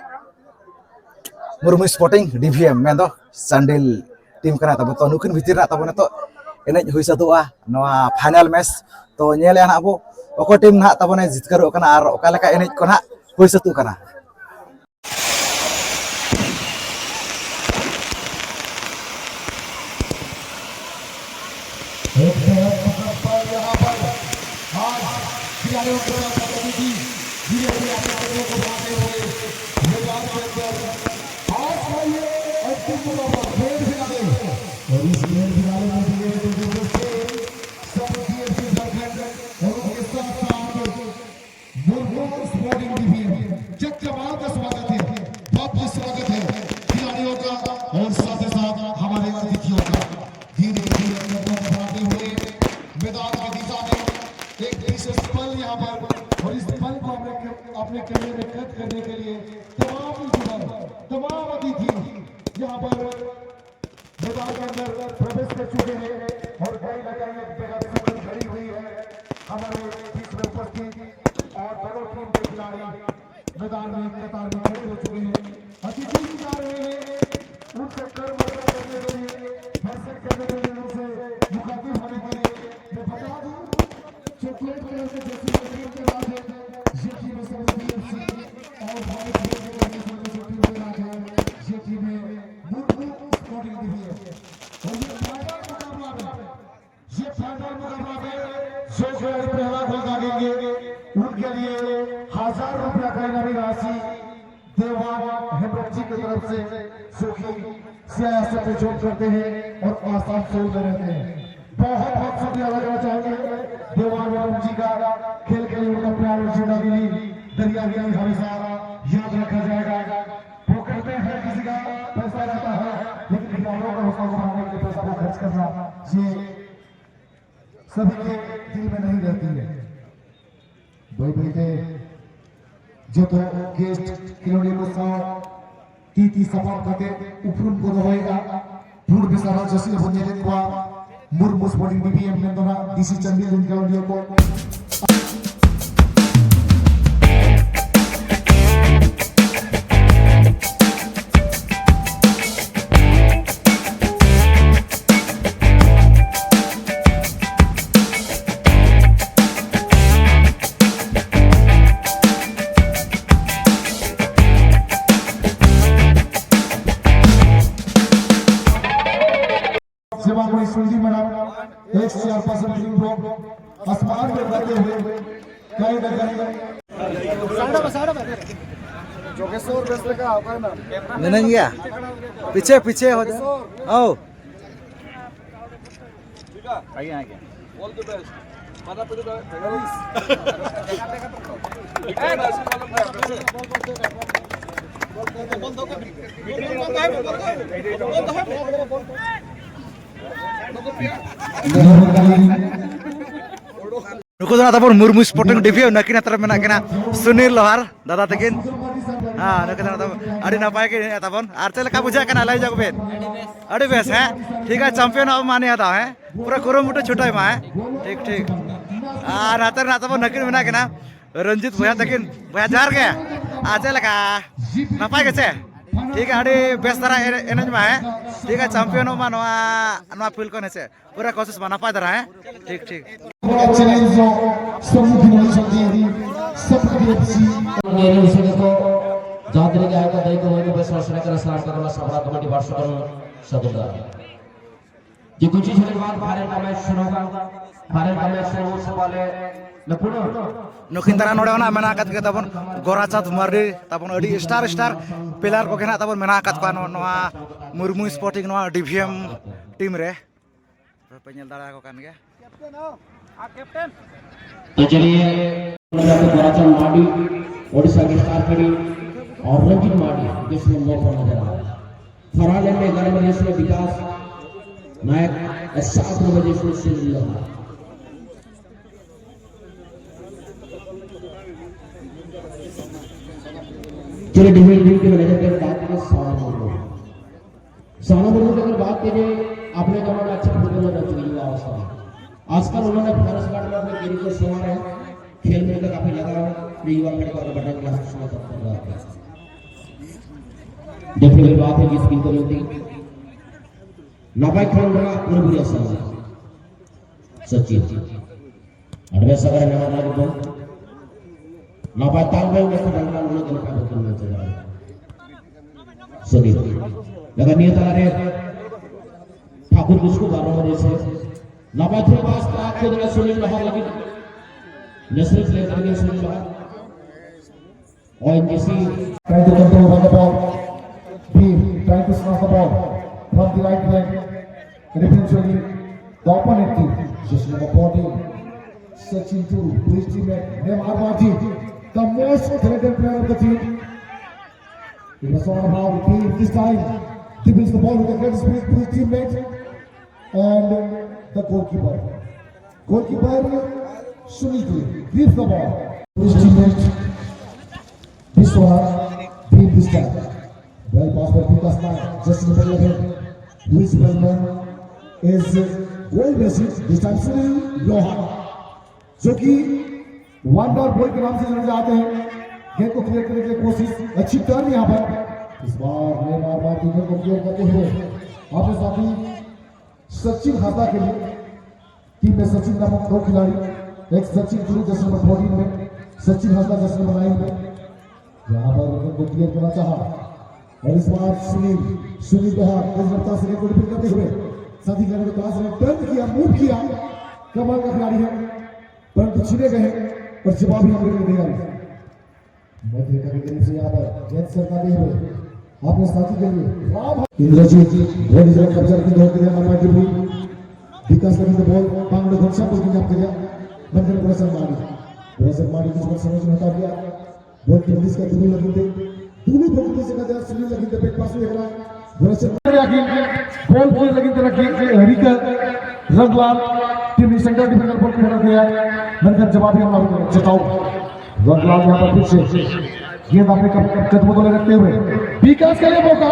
ᱢᱩᱨᱢᱩ ᱥᱯᱳᱨᱴᱤᱝ ᱰᱤ ᱵᱷᱤ ᱮᱢ, ᱢᱮᱱᱫᱚ ᱪᱟᱱᱰᱤᱞ ᱴᱤᱢ ᱠᱟᱱᱟ ᱛᱟᱵᱚᱱ᱾ ᱛᱚ ᱱᱩᱠᱤᱱ ᱵᱷᱤᱛᱤᱨ ᱨᱮᱱᱟᱜ ᱛᱟᱵᱚᱱ ᱱᱤᱛᱚᱜ ᱮᱱᱮᱡ ᱦᱩᱭ ᱥᱟᱹᱛᱚᱜᱼᱟ ᱱᱚᱣᱟ ᱯᱷᱟᱭᱱᱟᱞ ᱢᱮᱪ᱾ ᱛᱚ ᱧᱮᱞᱮᱜᱼᱟ ᱱᱟᱜ ᱟᱵᱚ ᱚᱠᱚᱭ ᱴᱤᱢ ᱱᱟᱜ ᱛᱟᱵᱚᱱᱮ ᱡᱤᱛᱠᱟᱹᱨᱚᱜ ᱠᱟᱱᱟ ᱟᱨ ᱚᱠᱟ ᱞᱮᱠᱟ ᱮᱱᱮᱡ ᱠᱚ ᱱᱟᱜ ᱦᱩᱭ ᱥᱟᱹᱛᱚᱜ ᱠᱟᱱᱟ᱾ एक तरफ पकड़ पर यहाँ पर आज खिलाड़ियों के साथ गतिविधि धीरे धीरे अपने को बढ़ाते हुए मैदान के अंदर आज का ये अंतिम मुकाबला ग्रैंड फिनाले और इस ग्रैंड फिनाले में विजय को देखते हुए सब टीएफसी झारखंड और उनके साथ साथ मुर्मू स्पोर्टिंग डीवीएम, जगजमाल का स्वागत है, भव्य स्वागत है खिलाड़ियों का और साथ ही साथ हमारे अतिथियों का। धीरे धीरे कदम बढ़ाते हुए मैदान की दिशा में एक विशेष पल यहाँ पर, और इस पल को अपने अपने कैमरे में कैद करने के लिए तमाम यूट्यूबर, तमाम अतिथि यहाँ पर मैदान के अंदर प्रवेश कर चुके हैं और कहीं ना कहीं एक बेहद सुखद घड़ी हुई है हमारे बीच में उपस्थित और दोनों टीम के खिलाड़ी मैदान में कतार में खड़े हो चुके हैं। अतिथि भी जा रहे हैं, उनसे कर मर्दन करने के लिए, हर्षित करने के लिए, उनसे मुखातिब होने के लिए मैं बता दूं, चॉकलेट कलर के जर्सी में टीम के नाम है, ये टीम है सेवन पीएफसी और व्हाइट कलर के जर्सी में टीम के नाम है, ये टीम है मुर्मू स्पोर्टिंग डीवीएम। और ये फाइनल मुकाबला में, ये फाइनल मुकाबला में जो खिलाड़ी पहला गोल दागेंगे, उनके लिए हजार रुपया का इनामी राशि देवान हेमब्रम जी की तरफ से, जो कि सीआईएसएफ में जॉब करते हैं और आसानसोल में रहते हैं। बहुत बहुत शुक्रिया अदा करना चाहेंगे देवान वरुण जी का, खेल के लिए उनका प्यार और जिंदादिली। दरिया गिरी हमेशा याद रखा जाएगा। वो कहते हैं, हर किसी का पैसा रहता है, लेकिन खिलाड़ियों का हौसला बढ़ाने के लिए पैसा को खर्च करना, ये सभी के दिल में नहीं रहती है। ᱵᱟᱹᱭ ᱵᱟᱹᱭᱛᱮ ᱡᱚᱛᱚ ᱜᱮᱥᱴ ᱠᱷᱮᱞᱳᱰᱤᱭᱟᱹ ᱠᱚ ᱥᱟᱶ ᱛᱤ ᱛᱤ ᱥᱟᱯᱟᱵ ᱠᱟᱛᱮ ᱩᱯᱨᱩᱢ ᱠᱚ ᱫᱚᱦᱚᱭᱮᱫᱼᱟ᱾ ᱯᱩᱸᱰ ᱢᱮᱥᱟ ᱨᱟᱡᱽ ᱪᱟᱹᱥᱤ ᱵᱚᱱ ᱧᱮᱞᱮᱫ ᱠᱚᱣᱟ, ᱢᱩᱨᱢᱩ ᱥᱯᱳᱨᱴᱤᱝ ᱰᱤᱯᱤᱮᱢ ᱢᱮᱱᱫᱚ ᱱᱟᱜ ᱰᱤᱥᱤ ᱪᱟᱱᱰᱤᱞ ᱨᱮᱱ ᱠᱷᱮᱞᱳᱰᱤᱭᱟᱹ ᱠᱚ᱾ सेवा कोई सुनली मैडम, एक्स चेयरपर्सन टीम को आसमान में उड़ाते हुए कहीं ना कहीं जोगेश्वर बेस लेकर आओ, का नाम? ᱢᱤᱱᱟᱹᱧ ᱜᱮᱭᱟ᱾ ᱯᱤᱪᱷᱮ ᱯᱤᱪᱷᱮ ᱦᱚ ᱡᱟ᱾ आओ। ठीक है, आइए, आइए। All the best. माता पिता। ᱱᱩᱠᱩ ᱫᱚ ᱱᱟᱜ ᱛᱟᱵᱚᱱ ᱢᱩᱨᱢᱩ ᱥᱯᱳᱨᱴᱤᱝ ᱰᱤᱵᱷᱤᱭᱚᱱ, ᱱᱟᱹᱠᱤᱱ ᱟᱛᱨᱮ ᱢᱮᱱᱟᱜ ᱠᱤᱱᱟ ᱥᱩᱱᱤᱞ ᱞᱳᱦᱟᱨ ᱫᱟᱫᱟ ᱛᱟᱹᱠᱤᱱ᱾ ᱦᱮᱸ, ᱱᱩᱠᱤᱱ ᱫᱚ ᱱᱟᱜ ᱛᱟᱵᱚᱱ ᱟᱹᱰᱤ ᱱᱟᱯᱟᱭ ᱠᱤᱱ ᱮᱱᱮᱡ ᱛᱟᱵᱚᱱ᱾ ᱟᱨ ᱪᱮᱫ ᱞᱮᱠᱟ ᱵᱩᱡᱷᱟᱹᱜ ᱠᱟᱱᱟ ᱞᱟᱹᱭ ᱧᱚᱜ ᱵᱤᱱ? ᱟᱹᱰᱤ ᱵᱮᱥ, ᱦᱮᱸ? ᱴᱷᱤᱠ ᱜᱮᱭᱟ, ᱪᱟᱢᱯᱤᱭᱟᱱᱚᱜ ᱢᱟ ᱱᱤᱭᱟᱹ ᱫᱷᱟᱣ, ᱦᱮᱸ? ᱯᱩᱨᱟᱹ ᱠᱩᱨᱩᱢᱩᱴᱩ ᱪᱷᱩᱴᱟᱹᱣ ᱢᱟ, ᱦᱮᱸ? ᱴᱷᱤᱠ, ᱴᱷᱤᱠ᱾ ᱟᱨ ᱱᱟᱛᱮ ᱨᱮ ᱱᱟᱜ ᱛᱟᱵᱚᱱ ᱱᱟᱹᱠᱤᱱ ᱢᱮᱱᱟᱜ ᱠᱤᱱᱟ ᱨᱚᱧᱡᱤᱛ ᱵᱚᱭᱦᱟ ᱛᱟᱹᱠᱤᱱ᱾ ᱵᱚᱭᱦᱟ ᱡᱚᱦᱟᱨ ᱜᱮ᱾ ᱟᱨ ᱪᱮᱫ ᱞᱮᱠᱟ? ᱱᱟᱯᱟᱭ ᱜᱮᱥᱮ? ᱴᱷᱤᱠ ᱜᱮᱭᱟ, ᱟᱹᱰᱤ ᱵᱮᱥ ᱫᱷᱟᱨᱟ ᱮᱱᱮᱡ, ᱮᱱᱮᱡ ᱢᱟ, ᱦᱮᱸ? ᱴᱷᱤᱠ ᱜᱮᱭᱟ, ᱪᱟᱢᱯᱤᱭᱟᱱᱚᱜ ᱢᱟ ᱱᱚᱣᱟ, ᱱᱚᱣᱟ ᱯᱷᱤᱞᱰ ᱠᱷᱚᱱ, ᱦᱮᱸ ᱥᱮ? ᱯᱩᱨᱟᱹ ᱠᱳᱥᱤᱥ ᱢᱟ ᱱᱟᱯᱟᱭ ᱫᱷᱟᱨᱟ, ᱦᱮᱸ? ᱴᱷᱤᱠ, ᱴᱷᱤᱠ᱾ ᱵᱚᱲ ᱪᱮᱞᱮᱧᱡᱽ ᱨᱮ ᱥᱚᱢᱢᱩᱠᱷᱤᱱ ᱦᱩᱭᱩᱜ ᱥᱟᱱᱛᱤ ᱥᱟᱯᱲᱟᱣ ᱮᱯᱷ ᱥᱤ᱾ ᱧᱮᱞ ᱦᱩᱭ ᱥᱮ ᱠᱚ ᱡᱟᱦᱟᱸ ᱛᱤᱱᱟᱹᱜ ᱜᱮ ᱟᱭᱢᱟ ᱫᱟᱹᱭ ᱠᱚ ᱵᱟᱹᱭ ᱠᱚ ᱵᱮᱥ ᱥᱮᱴᱮᱨ ᱟᱠᱟᱱᱟ, ᱥᱟᱱᱟᱢ ᱠᱚ ᱥᱟᱯᱲᱟᱣ ᱠᱚᱢᱤᱴᱤ ᱯᱟᱦᱴᱟ ᱠᱷᱚᱱ ᱥᱟᱹᱜᱩᱱ ᱫᱟᱨᱟᱢ᱾ ᱡᱮ ᱠᱩᱪᱤ ᱡᱷᱟᱹᱞᱤ ᱵᱟᱫ ᱯᱷᱟᱭᱱᱟᱞ ᱠᱚ ᱢᱮᱪ ᱥᱩᱨᱩᱜᱼᱟ᱾ ᱯᱷᱟᱭᱱᱟᱞ ᱠᱚ ᱢᱮᱪ ᱥᱩᱨᱩ ᱥᱮ ᱵᱟᱞᱮ ᱱᱩᱠᱤᱱ ᱫᱟᱨᱟ ᱱᱚᱰᱮ ᱦᱚᱸ ᱱᱟᱜ ᱢᱮᱱᱟᱜ ᱟᱠᱟᱫ ᱜᱮ ᱛᱟᱵᱚᱱ ᱜᱳᱨᱟᱪᱟᱸᱫᱽ ᱢᱟᱨᱰᱤ, ᱛᱟᱵᱚᱱ ᱟᱹᱰᱤ ᱥᱴᱟᱨ ᱥᱴᱟᱨ ᱯᱞᱮᱭᱟᱨ ᱠᱚᱜᱮ ᱱᱟᱜ ᱛᱟᱵᱚᱱ ᱢᱮᱱᱟᱜ ᱟᱠᱟᱫ ᱠᱚᱣᱟ ᱱᱚᱣᱟ, ᱱᱚᱣᱟ ᱢᱩᱨᱢᱩ ᱥᱯᱳᱨᱴᱤᱝ ᱱᱚᱣᱟ ᱰᱤ ᱵᱷᱤ ᱮᱢ ᱴᱤᱢ ᱨᱮ ᱯᱮ ᱧᱮᱞ ᱫᱟᱲᱮᱭᱟᱠᱚ ᱠᱟᱱ ᱜᱮᱭᱟ᱾ तो चलिए, गोराचंद मांडी, उड़ीसा की स्टार खिलाड़ी, और रंजीत मांडी, जिसमें नौ पर नजर आ रहा है। फरहान एम ए, ग्यारह बजे इसमें विकास नायक, सात नंबर इसमें सुनील लोहार। चलिए, डिवीजन टीम के मैनेजर के साथ में सवाल बोल रहे हैं। साना मुर्मू की अगर बात की जाए, अपने जमाने अच्छे फुटबॉलर रह चुके युवा अवस्था में। आजकल उन्होंने फॉरेस्ट गार्ड में अपने करियर को संवारा है, खेल में उनका काफी लगाव है, अपने युवा खिलाड़ी को आगे बढ़ने के लिए हर समय तत्पर रहते हैं। देखने वाली बात है, जिस टीम को मिलती नापाई खान बना पूरे पूरी आसान है। सचिन, advice अगर हमारा ना तो ना बात ताल में मैं तो डंडा लोग के पास करना चाहिए। सुनील, लगा नियत आ रहे ठाकुर किसको बारह बजे से ना बात पास ताक को देना सुनील बाहर लगी। नसरत लेकर के सुनील बाहर। O N G C trying to control on the ball. Bhim trying to snatch the ball from the right wing. And eventually, the opponent team, just number fourteen, Sachin Turu, his teammate, Neymar Marji, the most talented player of the team. It was all about Bhim this time. Dribbles the ball with a great speed to his teammate. And the goalkeeper. Goalkeeper Sunil Turu grips the ball. His teammate Biswanath Bhim this time. Well pass for Vikas Nayak. Just in the middle of him. Luis Belman is goal missing. This time Sunil Lohan, जो कि wonder boy के नाम से जाने जाते हैं, गेंद को क्लियर करने की कोशिश, अच्छी टर्न यहाँ पर। इस बार नेमार मार्टिन गेंद को क्लियर करते हुए अपने साथी सचिन हासदा के लिए। टीम में सचिन नामक दो खिलाड़ी, एक सचिन गुरु जर्सी नंबर फोर्टीन में, Sachin Hansda Jersey number nine में। यहाँ पर गेंद को क्लियर करना चाहा और इस बार सुनील, सुनील लोहार तेज रफ्तार से गेंद को डिफेंड करते हुए साथी खिलाड़ी को पास में टर्न किया, मूव किया। कमाल का खिलाड़ी है, परंतु छिड़े गए और जवाबी हमले के लिए तैयार है। मध्य का विकेट से यहाँ पर गेंद सरकाते हुए आपने साथी के लिए इंद्रजीत, बॉल जरा कब्जा करके दौड़ के जाना पाए थे। विकास लगे तो बॉल बांग में घुसा पर गिर गया। बंदर बड़ा सर मारी, बड़ा सर मारी कुछ बार समझ में हटा दिया। बॉल रिलीज का दोनों लगे थे, दोनों बॉल से का सुनील लगे थे, पेट पास में खेला। बड़ा सर मारी आगे बॉल, बॉल लगे थे रखी रिका Ranglal, team centre defender ball को हटा दिया। बंदर जवाबी हमला होता है, चटाओ। रंगलाल यहाँ पर फिर से गेंद अपने कद-, कदमों तले रखते हुए विकास के लिए मौका।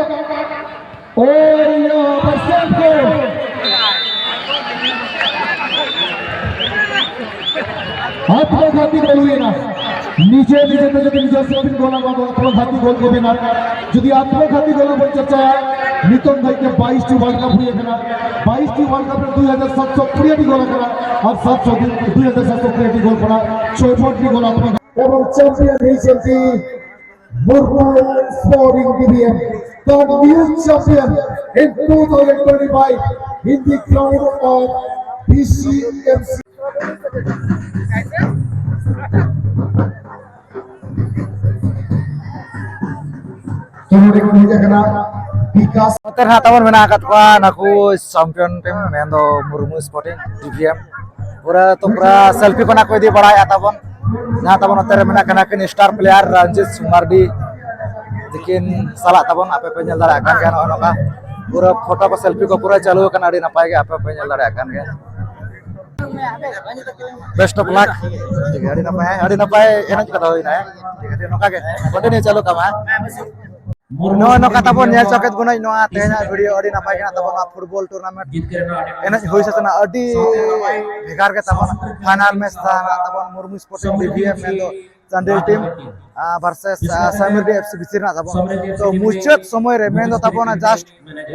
और यहाँ पर सेफ गोल। आत्मघाती गोल हुई ना। नीचे नीचे ᱛᱮ ᱡᱩᱫᱤ ᱱᱤᱡᱮᱨ ᱥᱮᱫ ᱵᱤᱱ ᱜᱳᱞᱟ, ᱱᱚᱣᱟ ᱫᱚ ᱟᱛᱢᱟᱜᱷᱟᱛᱤ ᱜᱳᱞ ᱠᱚ ᱵᱮᱱᱟᱣ᱾ ᱡᱩᱫᱤ ᱟᱛᱢᱟᱜᱷᱟᱛᱤ ᱜᱳᱞ ᱵᱚᱱ ᱪᱟᱨᱪᱟᱭᱟ, ᱱᱤᱛᱚᱝ ᱫᱷᱟᱹᱵᱤᱡ ᱛᱮ ᱵᱟᱭᱤᱥ ᱴᱤ ᱣᱟᱨᱞᱰ ᱠᱟᱯ ᱦᱩᱭ ᱟᱠᱟᱱᱟ᱾ ᱵᱟᱭᱤᱥ ᱴᱤ ᱣᱟᱨᱞᱰ ᱠᱟᱯ ᱨᱮ ᱫᱩᱭ ᱦᱟᱡᱟᱨ ᱥᱟᱛᱥᱚ ᱠᱩᱲᱤ ᱴᱤ ᱜᱳᱞ ᱟᱠᱟᱱᱟ ᱟᱨ ᱥᱟᱛᱥᱚ ᱫᱩᱭ ᱦᱟᱡᱟᱨ ᱥᱟᱛᱥᱚ ᱠᱩᱲᱤ ᱴᱤ ᱜᱳᱞ ᱠᱷᱚᱱᱟᱜ ᱪᱷᱚᱭ ᱯᱚᱭᱮᱱᱴ ᱴᱤ ᱜᱳᱞ ᱟᱛᱢᱟᱜᱷᱟᱛᱤ ᱮᱵᱚᱝ ᱪᱟᱢᱯᱤᱭᱟᱱ ᱦᱩᱭ ᱪᱟᱢᱯᱤᱭᱟᱱ ᱢᱩᱨᱢᱩ ᱥᱯᱳᱨᱴᱤᱝ ᱰᱤᱵᱷᱤᱭᱮᱢ, the new champion in two thousand twenty-five in the crown of B C M C. ᱛᱚ ᱱᱚᱰᱮ ᱠᱚ ᱦᱮᱡ ᱟᱠᱟᱱᱟ ᱵᱤᱠᱟᱥ᱾ ᱱᱚᱛᱮ ᱨᱮ ᱦᱟᱸᱜ ᱛᱟᱵᱚᱱ ᱢᱮᱱᱟᱜ ᱟᱠᱟᱫ ᱠᱚᱣᱟ ᱱᱟᱠᱩ ᱪᱟᱢᱯᱤᱭᱟᱱ ᱴᱤᱢ, ᱢᱮᱱᱫᱚ ᱢᱩᱨᱢᱩ ᱥᱯᱳᱨᱴᱤᱝ ᱰᱤᱵᱷᱤᱭᱮᱢ᱾ ᱯᱩᱨᱟᱹ ᱛᱚ ᱯᱩᱨᱟᱹ ᱥᱮᱞᱯᱷᱤ ᱠᱚ ᱱᱟᱜ ᱠᱚ ᱤᱫᱤ ᱵᱟᱲᱟᱭᱮᱫᱼᱟ ᱛᱟᱵᱚᱱ᱾ ᱡᱟᱦᱟᱸ ᱛᱟᱵᱚᱱ ᱱᱚᱛᱮ ᱨᱮ ᱢᱮᱱᱟᱜ ᱠᱟᱱᱟ ᱠᱤᱱ ᱥᱴᱟᱨ ᱯᱞᱮᱭᱟᱨ ᱨᱚᱧᱡᱤᱛ ᱥᱩᱢᱟᱨᱰᱤ ᱛᱤᱠᱤᱱ ᱥᱟᱞᱟᱜ ᱛᱟᱵᱚᱱ, ᱟᱯᱮ ᱯᱮ ᱧᱮᱞ ᱫᱟᱲᱮᱭᱟᱜ ᱠᱟᱱ ᱜᱮᱭᱟ ᱱᱚᱜᱼᱚᱭ ᱱᱚᱝᱠᱟ ᱯᱩᱨᱟᱹ ᱯᱷᱳᱴᱳ ᱠᱚ ᱥᱮᱞᱯᱷᱤ ᱠᱚ ᱯᱩᱨᱟᱹ ᱪᱟᱹᱞᱩ ᱟᱠᱟᱱᱟ, ᱟᱹᱰᱤ ᱱᱟᱯᱟᱭ ᱜᱮ ᱟᱯᱮ ᱯᱮ ᱧᱮᱞ ᱫᱟᱲᱮᱭᱟᱜ ᱠᱟᱱ ᱜᱮᱭᱟ᱾ Best of luck. ᱴᱷᱤᱠ ᱜᱮᱭᱟ, ᱟᱹᱰᱤ ᱱᱟᱯᱟᱭ, ᱟᱹᱰᱤ ᱱᱟᱯᱟᱭ ᱮᱱᱮᱡ ᱠᱟᱛᱷᱟ ᱦᱩᱭᱱᱟ, ᱦᱮᱸ᱾ ᱴᱷᱤᱠ ᱟᱪᱷᱮ, ᱱᱚᱝᱠᱟ ᱜᱮ continue ᱪᱟᱹᱞᱩ ᱠᱟᱜ ᱢᱟ, ᱦᱮᱸ᱾ ᱱᱚᱜᱼᱚᱭ ᱱᱚᱝᱠᱟ ᱛᱟᱵᱚᱱ ᱧᱮᱞ ᱪᱚ ᱠᱮᱫ ᱵᱚᱱᱟᱹᱧ ᱱᱚᱣᱟ ᱛᱮᱦᱮᱧᱟᱜ video, ᱟᱹᱰᱤ ᱱᱟᱯᱟᱭ ᱜᱮ ᱦᱟᱸᱜ ᱛᱟᱵᱚᱱ ᱱᱚᱣᱟ ᱯᱷᱩᱴᱵᱚᱞ tournament ᱮᱱᱮᱡ ᱦᱩᱭ ᱥᱟᱹᱛ ᱮᱱᱟ, ᱟᱹᱰᱤ ᱵᱷᱮᱜᱟᱨ ᱜᱮ ᱛᱟᱵᱚᱱ final match ᱛᱟᱦᱮᱸ ᱛᱟᱵᱚᱱ ᱢᱩᱨᱢᱩ ᱥᱯᱳᱨᱴᱤᱝ ᱰᱤᱵᱷᱤᱭᱮᱢ ᱢᱮᱱᱫᱚ ᱪᱟᱱᱰᱤᱞ ᱴᱤᱢ versus ᱥᱟᱢᱤᱨᱰᱤ ᱮᱯᱷ ᱥᱤ ᱵᱷᱤᱛᱤᱨ ᱨᱮᱱᱟᱜ ᱛᱟᱵᱚᱱ᱾ ᱛᱚ ᱢᱩᱪᱟᱹᱫ ᱥᱚᱢᱚᱭ ᱨᱮ ᱢᱮᱱᱫᱚ ᱛᱟᱵᱚᱱ just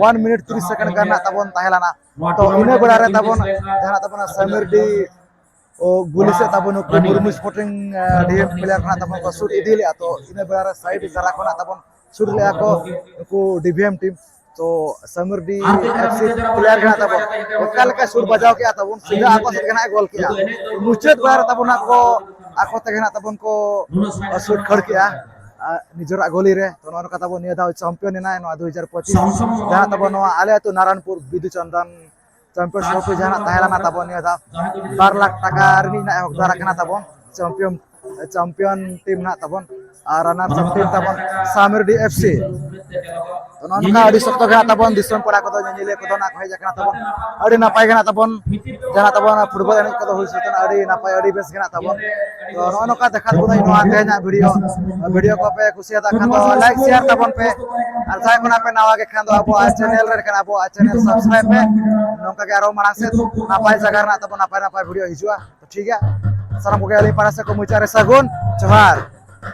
one minute ᱛᱤᱨᱤᱥ second ᱜᱟᱱ ᱨᱮᱱᱟᱜ ᱛᱟᱵᱚᱱ ᱛᱟᱦᱮᱸ ᱞᱮᱱᱟ᱾ ᱛᱚ ᱤᱱᱟᱹ ᱵᱮᱲᱟ ᱨᱮ ᱛᱟᱵᱚᱱ ᱡᱟᱦᱟᱸ ᱛᱟᱵᱚᱱ ᱥᱟᱢᱤᱨᱰᱤ ᱚ, ᱜᱩᱞᱤ ᱥᱮᱫ ᱛᱟᱵᱚᱱ ᱱᱩᱠᱩ ᱢᱩᱨᱢᱩ ᱥᱯᱳᱨᱴᱤᱝ, ᱟ, ᱰᱤ ᱮᱢ ᱯᱞᱮᱭᱟᱨ ᱠᱷᱚᱱᱟᱜ ᱛᱟᱵᱚᱱ ᱠᱚ ᱥᱩᱴ ᱤᱫᱤ ᱞᱮᱫᱼᱟ᱾ ᱛᱚ ᱤᱱᱟᱹ ᱵᱮᱲᱟ ᱨᱮ ᱥᱟᱭᱤᱰ ᱤᱥᱟᱨᱟ ᱠᱷᱚᱱᱟᱜ ᱛᱟᱵᱚᱱ ᱥᱩᱴ ᱞᱮᱫᱼᱟ ᱠᱚ ᱱᱩᱠᱩ ᱰᱤ ᱵᱷᱤ ᱮᱢ ᱴᱤᱢ᱾ ᱛᱚ ᱥᱟᱢᱤᱨᱰᱤ ᱮᱯᱷ ᱥᱤ ᱯᱞᱮᱭᱟᱨ ᱠᱷᱚᱱᱟᱜ ᱛᱟᱵᱚᱱ ᱚᱠᱟ ᱞᱮᱠᱟ ᱥᱩᱴ ᱵᱟᱡᱟᱣ ᱠᱮᱫᱼᱟ ᱛᱟᱵᱚᱱ, ᱥᱤᱫᱷᱟᱹ ᱟᱠᱚ ᱥᱮᱫ ᱜᱮ ᱱᱟᱜ ᱮ ᱜᱳᱞ ᱠᱮᱫᱼᱟ᱾ ᱢᱩᱪᱟᱹᱫ ᱵᱮᱲᱟ ᱨᱮ ᱛᱟᱵᱚᱱ ᱱᱟᱜ ᱠᱚ ᱟᱠᱚ ᱛᱮᱜᱮ ᱱᱟᱜ ᱛᱟᱵᱚᱱ ᱠᱚ ᱥᱩᱴ ᱠᱷᱟᱹᱲ ᱠᱮᱫᱼᱟ᱾ ᱟᱨ ᱱᱤᱡᱮᱨᱟᱜ ᱜᱚᱞᱤ ᱨᱮ᱾ ᱛᱚ, ᱱᱚᱜᱼᱚ ᱱᱚᱝᱠᱟ ᱛᱟᱵᱚᱱ ᱱᱤᱭᱟᱹ ᱫᱷᱟᱣ ᱪᱟᱢᱯᱤᱭᱟᱱ ᱮᱱᱟᱭ ᱱᱚᱣᱟ ᱫᱩ ᱦᱟᱡᱟᱨ ᱯᱚᱸᱪᱤᱥ, ᱡᱟᱦᱟᱸ ᱛᱟᱵᱚᱱ ᱱᱚᱣᱟ ᱟᱞᱮ ᱟᱹᱛᱩ ᱱᱟᱨᱟᱭᱚᱱᱯᱩᱨ ᱵᱤᱫᱩ ᱪᱟᱸᱫᱟᱱ ᱪᱟᱢᱯᱤᱭᱟᱱ ᱴᱨᱚᱯᱷᱤ ᱡᱟᱦᱟᱸ ᱛᱟᱦᱮᱸ ᱞᱮᱱᱟ ᱛᱟᱵᱚᱱ ᱱᱤᱭᱟᱹ ᱫᱷᱟᱣ ᱵᱟᱨ ᱞᱟᱠᱷ ᱴᱟᱠᱟ ᱨᱤᱱᱤᱡ ᱱᱟᱜ ᱦᱚᱠᱫᱟᱨ ᱟᱠᱟᱱᱟ ᱛᱟᱵᱚᱱ ᱪᱟᱢᱯᱤᱭᱟᱱ, ᱪᱟᱢᱯᱤᱭᱟᱱ ᱴᱤᱢ ᱱᱟᱜ ᱛᱟᱵᱚᱱ᱾ ᱟᱨ ᱨᱟᱱᱟᱨᱥ ᱟᱯ ᱴᱤᱢ ᱛᱟᱵᱚᱱ ᱥᱟᱢᱤᱨᱰᱤ ᱮᱯᱷ ᱥᱤ᱾ ᱛᱚ, ᱱᱚᱜᱼᱚ ᱱᱚᱝᱠᱟ ᱟᱹᱰᱤ ᱥᱚᱠᱛᱚ ᱜᱮ ᱦᱟᱸᱜ ᱛᱟᱵᱚᱱ ᱫᱤᱥᱚᱢ ᱯᱮᱲᱟ ᱠᱚᱫᱚ, ᱧᱮᱧᱮᱞᱤᱭᱟᱹ ᱠᱚᱫᱚ ᱱᱟᱜ ᱠᱚ ᱦᱮᱡ ᱟᱠᱟᱱᱟ ᱛᱟᱵᱚᱱ᱾ ᱟᱹᱰᱤ ᱱᱟᱯᱟᱭ ᱜᱮ ᱱᱟᱜ ᱛᱟᱵᱚᱱ ᱡᱟᱦᱟᱸ ᱛᱟᱵᱚᱱ ᱯᱷᱩᱴᱵᱚᱞ ᱮᱱᱮᱡ ᱠᱚᱫᱚ ᱦᱩᱭ ᱥᱟᱹᱛ ᱮᱱᱟ, ᱟᱹᱰᱤ ᱱᱟᱯᱟᱭ, ᱟᱹᱰᱤ ᱵᱮᱥ ᱜᱮ ᱱᱟᱜ ᱛᱟᱵᱚᱱ᱾ ᱛᱚ, ᱱᱚᱜᱼᱚ ᱱᱚᱝᱠᱟ ᱫᱮᱠᱷᱟ ᱠᱚᱫᱚ ᱱᱚᱣᱟ ᱛᱮᱦᱮᱧᱟᱜ ᱵᱷᱤᱰᱤᱭᱳ, ᱵᱷᱤᱰᱤᱭᱳ ᱠᱚᱯᱮ ᱠᱩᱥᱤᱭᱟᱫᱟ ᱠᱷᱟᱱ ᱫᱚ ᱞᱟᱭᱤᱠ ᱥᱮᱭᱟᱨ ᱛᱟᱵᱚᱱ ᱯᱮ, ᱟᱨ ᱡᱟᱦᱟᱸᱭ ᱠᱷᱚᱱᱟᱜ ᱯᱮ ᱱᱟᱣᱟ ᱜᱮ ᱠᱷᱟᱱ ᱫᱚ ᱟᱵᱚᱣᱟᱜ ᱪᱮᱱᱮᱞ ᱨᱮ ᱠᱷᱟᱱ ᱟᱵᱚᱣᱟᱜ ᱪᱮᱱᱮᱞ ᱥᱟᱵᱥᱠᱨᱟᱭᱤᱵ ᱯᱮ᱾ ᱱᱚᱝᱠᱟ ᱜᱮ ᱟᱨᱚ ᱢᱟᱲᱟᱝ ᱥᱮᱫ ᱱᱟᱯᱟᱭ ᱡᱟᱭᱜᱟ ᱨᱮᱱᱟᱜ ᱛᱟᱵᱚᱱ ᱱᱟᱯᱟᱭ ᱱᱟᱯᱟᱭ ᱵᱷᱤᱰᱤᱭᱳ ᱦᱤᱡᱩᱜᱼᱟ᱾ ᱛᱚ, ᱴᱷᱤᱠ ᱜᱮᱭᱟ, ᱥᱟᱱᱟᱢ ᱠᱚᱜᱮ ᱟᱹᱞᱤᱧ ᱯᱟᱦᱴᱟ ᱥᱮᱫ ᱠᱷᱚᱱ ᱢᱩᱪᱟᱹᱫ ᱨᱮ ᱥᱟᱹᱜᱩᱱ ᱡᱚᱦᱟᱨ᱾